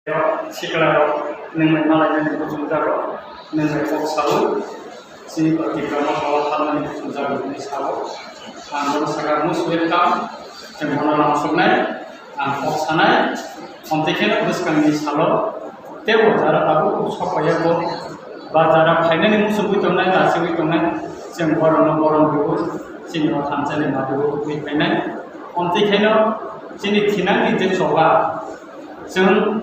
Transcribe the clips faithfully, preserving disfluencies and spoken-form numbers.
Siklai rok nwng bai malainani buchung jago, nwng bai kok sao, chini Tipra Motha o hamnani buchung jago hwnwi sao. Ang bono sakha most welcome, chwng bono lamsoknai, ang kok sanai, omtwi kheno bwskangni salo teibo jara tabuk sok paiya bo, ba jara phainani muchungwi tongnai, nachiwi tongnai, chwng borokno borom rwui, chini o thansa ni mati o tubui phainai. Omtwi kheno chini thinangni je choba, chwng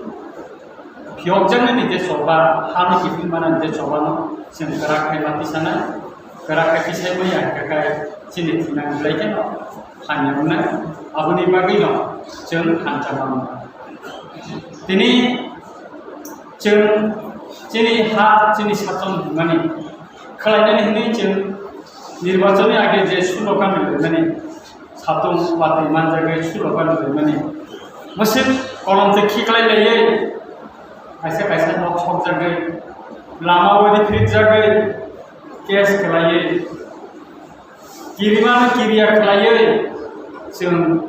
phiyokjaknani je choba, hano kiphil manani je chobano chwng kwrak khai ma tisanai, kwrak khai tisai maya hwnkhe kai chini thinang belai kheno hamya wngnai. Aboni bagwino chwng thansa manwi tini chwng chini ha, chini sason hwnmani khlainani hwnwi chwng nirbachonni age je slogan rwmani, satung watwi manjagwi slogan rwmani, mwswk kolom twi khiklai laiwi, kaisa kaisa nok sokjagwi, lama wadi phirikjagwi, case khlaiwi, kirimano kiriya khlaiwi chwng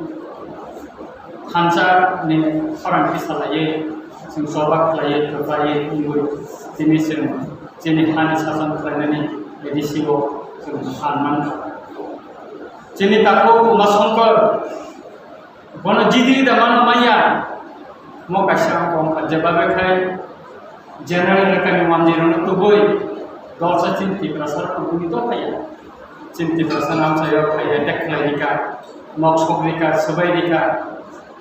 thansa ni khorang kisa laiwi, chwng choba khlaiwi, kwplaiwi wngwi tini chwng chini hani sason khlainani A D C o chwng phan mankha. Chini takhuk Uma Shankar, bono jidiri da mano maya, mo kaisa kok kha, jeba bai khai general lekani manjirano tubui dolsa chini Tiprasa rok tubui to phaiya. Chini Tiprasa namsai rok phaiya, attack khlai rika, nok sok rika, swbai rika.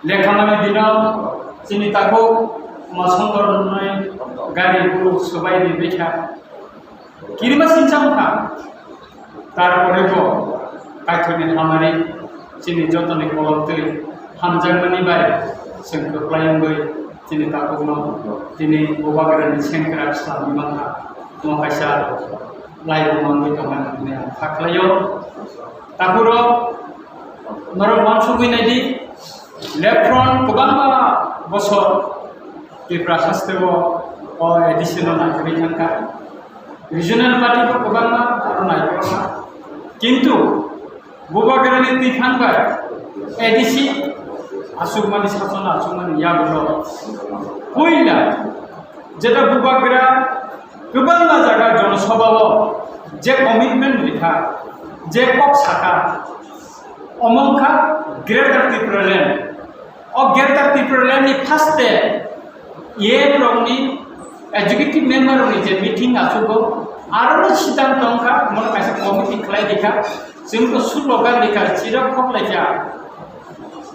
Lekha mani dino chini takhuk Uma Shankar nai gari buru swbai ri bikha. Kirima sincham kha. Tarpore bo Kaitorni hamari chini jotoni kolom twi hamjakmani bai chwng kwplai wngwi chini takhukno tini Bubagrani sengkrak swlamwi mankha. Omo kaisa laibuma wngwi tongmani hwnwi ang kha khlaio. Takhurok norok uansugwi naidi, left front kwbangma bosor Tripura hasteo o A D C no naikolwi thangkha. Regional party bo kwbangma aro naikolkha. Kintu Bubagrani twiphang bai A D C achukmani, sason achukmani yagulo puila jeta Bubagra kwbangma jaga jonosabhao je commitment rikha, je kok sakha, omo wngkha Greater Tipraland. O Greater Tipraland ni first day A M rokni executive member rokni je meeting achugo, aro no siddhanto wngkha, omo kaisa committee khlai rikha, chwng to slogan rikha, chirok khoklaikha,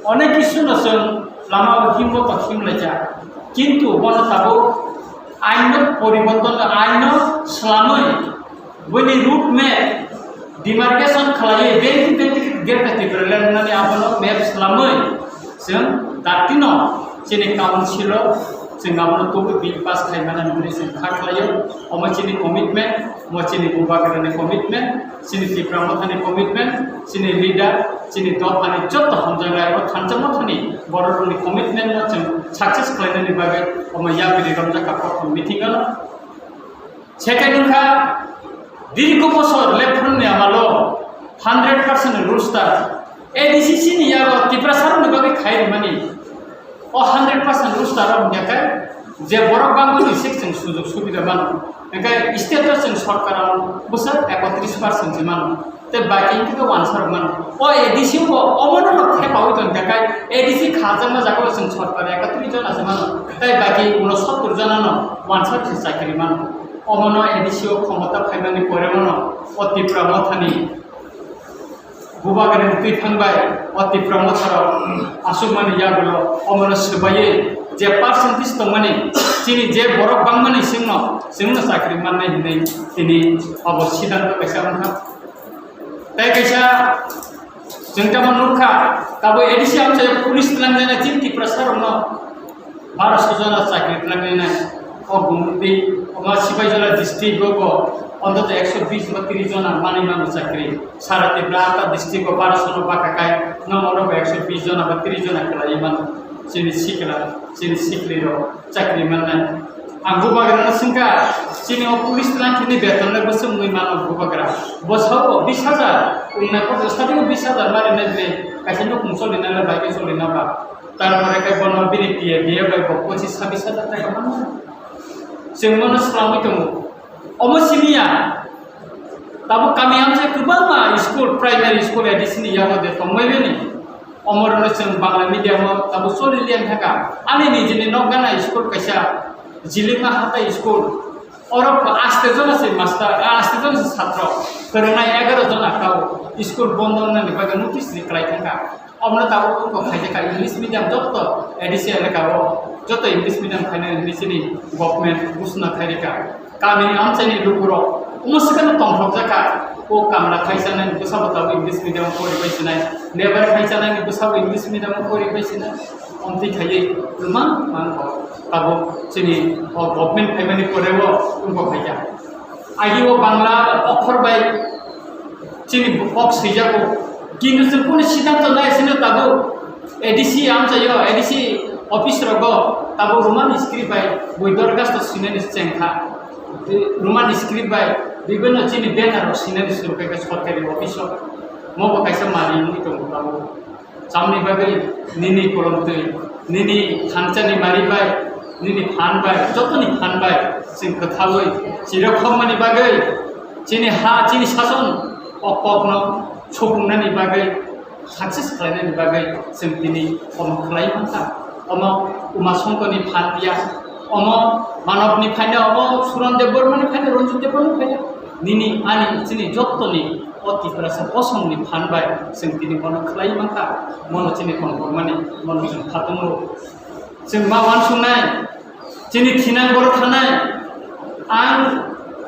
onek kisu no chwng lama o himbo to himlaikha, kintu bono tabuk ain no poriborton, ain no swlamwi, bini route map demarcation khlaiwi, benti benti Greater Tipraland nani abono map swlamwi, chwng datino chini council o chwng abono tubui bill pass khlaimani hwnwi chwng kha khlaio. Omo chini commitment, omo chini Bubagrani commitment, chini Tipra Mothani commitment, chini leader, chini dophani joto hamjaknai o thansa mothani bororokni commitment no chwng success khlainani bagwi omo yapri romjakha prothom meeting o. Second wngkha, dirgo bosor left front ni amalo hundred percent roster A D C C ni yago Tiprasa rokni bagwi khai rwmani. O hundred percent roster rok hwnkhe je borok bangwi ni sik chwng sujok subida mano. Hwnkhe state o chwng sorkar o bwswk ekotris percent se mano. Tei baki wngkhe khe uansarok mano. O A D C bo obono no thepaui tongkha khe A D C khajakma jagao chwng sorkar ekatris jona se mano. Tei baki unosottor jona no uansar se chakri mano. Omono A D C o khomota phaimani pore mano o Tipra Mothani Bubagrani twi thangbai o Tipra Motharok aswkmani yagulo omono swbaiwi je percentage tongmani chini je borok bangmani chwngno chwngno chakri mannai hinwi tini obo siddhanto kaisa wngkha. Tei kaisa chwng tamo nukha, tabuk A D C amchaio police twlangnai chini Tiprasa rokno baro so jona chakri twlangnai. O gumti, omo sipai jona district o bo ontoto ekso bis ba tris jona manwi mano chakri. Sara Tripura ata district o baro so no baka kai, no oro bo ekso bis jona ba tris jona kwlaiwi mano. Chini sikla, chini sikli rok chakri mannai. Ang Bubagrano swngkha, chini o police twlang khini beton le bwswk wngwi mano Bubagra. Bwsao bis hajar, wngna kok starting o bis hajar mari nai ble, kaisa nukung choli nai le bike choli na ba. Tarpore khe bono bini P F D A bai bo pochis sabis hajar taka mano. Chwng bono swlamwi tongo. Omo simi ya. Tabuk kami amchai kwbangma school, primary school A D C ni yago de tongmani. Omorno chwng Bangla medium o tabuk choli liya thaka. Ani nijini nok gana school kaisa Jilima Hatai school. Oro aste jona se master, aste jona se satro. Kwrwngnai egaroh jona kau school bondo wngnani bagwi notice ni kwlai thangkha. Omono tabuk wngkha khaijak kha English medium jotto A D C elaka o jotto English medium khainani hinwi chini government ghosona khairikha. Kamini amchaini lukurok omo swkangno tongthokjak kha. O kamla khai chanani bwsabo tabuk English medium o poribai sinai. Lebar khai chanani bwsabo English medium o poribai sinai. Omtwi khaiwi kwbang mango tabuk chini o government phaimani porego wngkha khaijak. Agi o Bangla okhor bai chini kok swijago. Kintu chwng kunu siddhanto nai sino tabuk A D C amchaio, A D C office rogo tabuk Roman script bai bui dorgasto sinani chengkha. Roman script bai bibhinno chini banner rok sinani surkha sorkari office o. Mobo kaisa mari wngwi tongo tabuk. Chamni bagwi nini kolomtwi, nini thangjani mari bai, nini phan bai, jotoni phan bai chwng kwthaui chirok khokmani bagwi, chini ha, chini sason o kokno supungnani bagwi, success khlainani bagwi chwng tini omo khlai mankha. Omo Uma Songkoni phan ya, omo Manobni phan ya, omo Suran Debbarmani phan ya, Ranjit Debbarmani phan ya. Nini ani chini jottoni o Tiprasa bosongni phan bai chwng tini bono khlai mankha, bono chini tongthokmani, bono chwng khatungo. Chwng ma uansuknai, chini thinang borok thanai, ang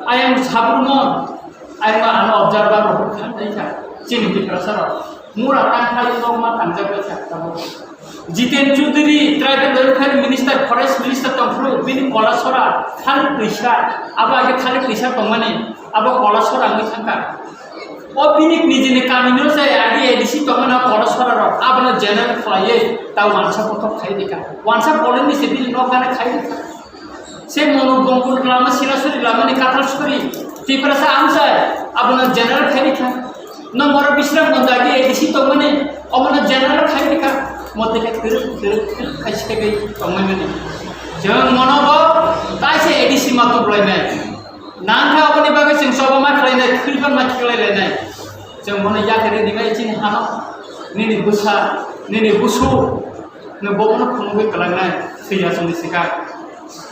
ayang sabrumon, ayang ano observer rok khan dai kha, chini Tiprasa rok. Mura tang khai nok ma tangjak bai kha tabuk. Jiten Chaudhary, Tribal Welfare Minister, Forest Minister tongphuru, bini kolasora, thalik twisa, abo age thalik twisa tongmani, abo kolasora wngwi thangkha. O bini nijini kamino se agi A D C tongmani kolasora rok, abono general khlaiwi, ta wansa kothok khai dikha. Wansa kolini se bini nok gana khai dikha. Se monu bongkul lama sirasuri lamani kathal suri. Tiprasa amsai, abono general khai dikha. No moro Bisram Gandhi agi A D C tongmani, omono general khai dikha. Mote khe twrwk, twrwk, twrwk khai se kai tongmani. Chwng mono bo taise A D C ma tuklainai. Nangkha oboni bagwi chwng sobo ma khlainai, khilpan ma khiklai lainai. Chwng mono yakari dinai chini hano. Nini bwsa, nini busu, no bobono phunugwi kwlangnai, thwiya chwngni sikha.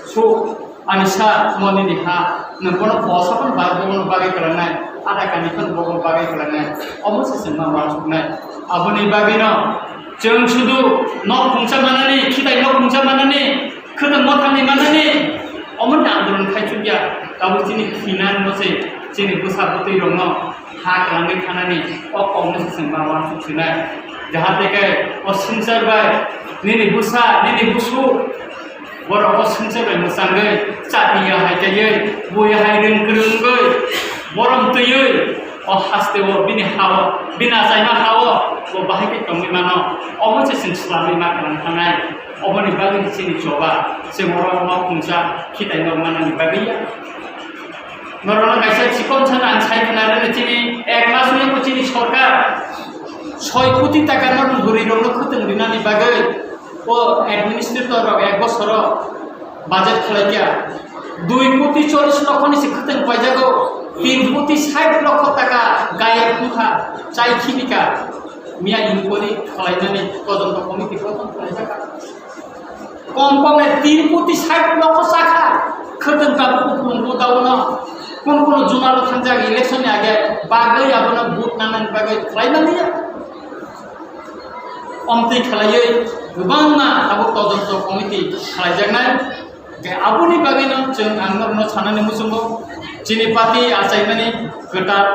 Su, ani sa, mo nini ha, nwng bono kosa phano ba-, bono bagwi kwlangnai, ada kani phano bono bagwi kwlangnai, omo se chwng ma uansuknai. Aboni bagwino chwng sudu nok khungsa manani, khitai nok khungsa manani, khwtwng mothani manani, omoni andolon khai chukya, tabuk chini khinan no se, chini bwsa bwtwi rokno ha kwlangwi thanani o kokno se chwng ma uansuk sinai. Jahate khe o swngchar bai nini bwsa, nini busu, borok o swngchar bai mwchangwi chati ya hai kaiwi, bui ya hai rwng kwrwngwi, borom twiwi o haste o bini ha-o, bini achaima ha-o bo bahai khe tongwi mano. Omo se chwng swlamwi ma kwlang thanai. Oboni bagwi chini choba, chwng oro nok khungsa khitai nok manani bagwi ya. Norokno kaisa chikon sana ang sai khna rwno chini ek mas wngkha chini sorkar soi koti taka norok bwrwi rokno khwtwng rinani bagwi o administrator rok ek bosoro budget khlaikha dui koti chollish lokho ni se khwtwng paijago tin koti sait lokho taka gayek wngkha chai khibika miya inquiry khlainani todonto committee gotong khlaijak. Kom kom e tin koti sait lokho chakha. Khwtwng tabuk kuplung botauno. Kun kuno jumalo thangjak election ni age bagwi abono vote nanani bagwi khlai manliya. Omtwi khlaiwi kwbangma tabuk todonto committee khlaijaknai. Khe aboni bagwino chwng ang norokno sanani muchungo. Chini party achaimani kwtal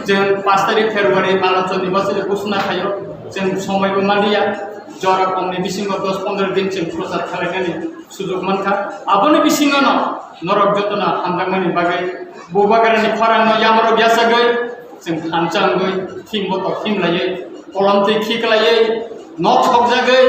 chwng pash tarik February Malonchor ni bosori ghosona khaio. Chwng somoi bo manliya. Jora komni bisingo dos pondro din chwng prochar khlainani sujok mankha. Aboni bisingono norok jotono hamjakmani bagwi Bubagrani khorangno yamarok yachagwi chwng thansa wngwi thim botok thim laiwi kolomtwi khiklaiwi nok sokjagwi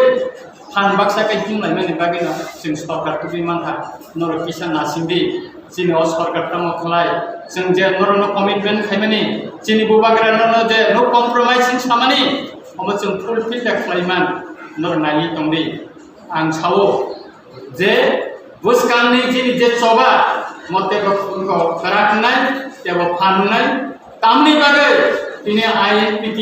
phan baksa khe himlaimani bagwino chwng sorkar tubui mankha. Norok kisa nasingdi. Chini o sorkar tamo khlai, chwng je norokno commitment khaimani, chini bubagrano no je no compromising samani, omo chwng fulfill da khlaiman. nor naiwi tongdi. Ang sao je bwskangni chini je choba mo tebo kwrak wngnai, tebo phan wngnai, tamni bagwi tini I N P T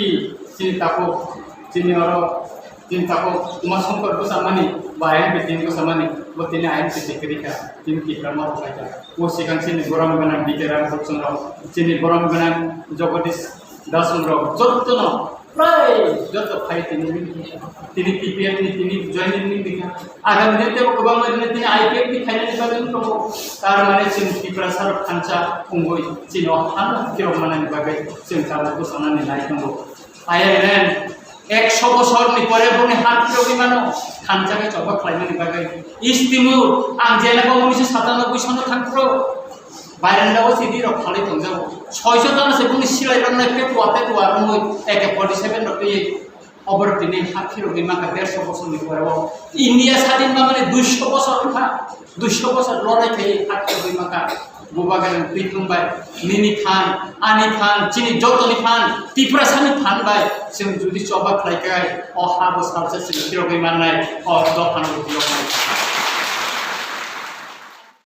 chini takhuk, chini oro chini takhuk Uma Shankar bwsamani ba I N P T bwsamani bo tini I N P T kwrwi kha, tini Tipra ma rok kha. O sikang chini borom gwnang B K Ram Bhushan rok, chini borom gwnang Jagadish Das rok, jottono prai jotto phai tini, tini T P F ni tini joining ni bikha. Agami din tebo kwbangma din tini I P F ni phainani bagwi wng tongo. Tar mane chwng Tiprasa rok thansa wngwi chini o hano phirok manani bagwi chwng tabuk bwsanani nai tongo. Ireland ekso bosorni pore boni ha phirogwi mano, thansa khe choba khlaimani bagwi. East Timor, ang jena bo unisho satanoboi sono thangphuru. Bairandao sidi rok khalai tongjago. Soiso jona se buni silai rok nai petua petua rok nai A K forty seven rok twi oborok tini ha phirogwi mangkha derso bosorni pore o. India sadin mamani duiso bosor wngkha. Duiso bosor lorai khai ha phirogwi mangkha. Bubagrani twi thumbai nini phan, ani phan, chini jotoni phan, Tiprasani phan bai chwng jodi choba khlai khai o ha bo salsa chwng phirogwi mannai, o dophano phirogwi mannai.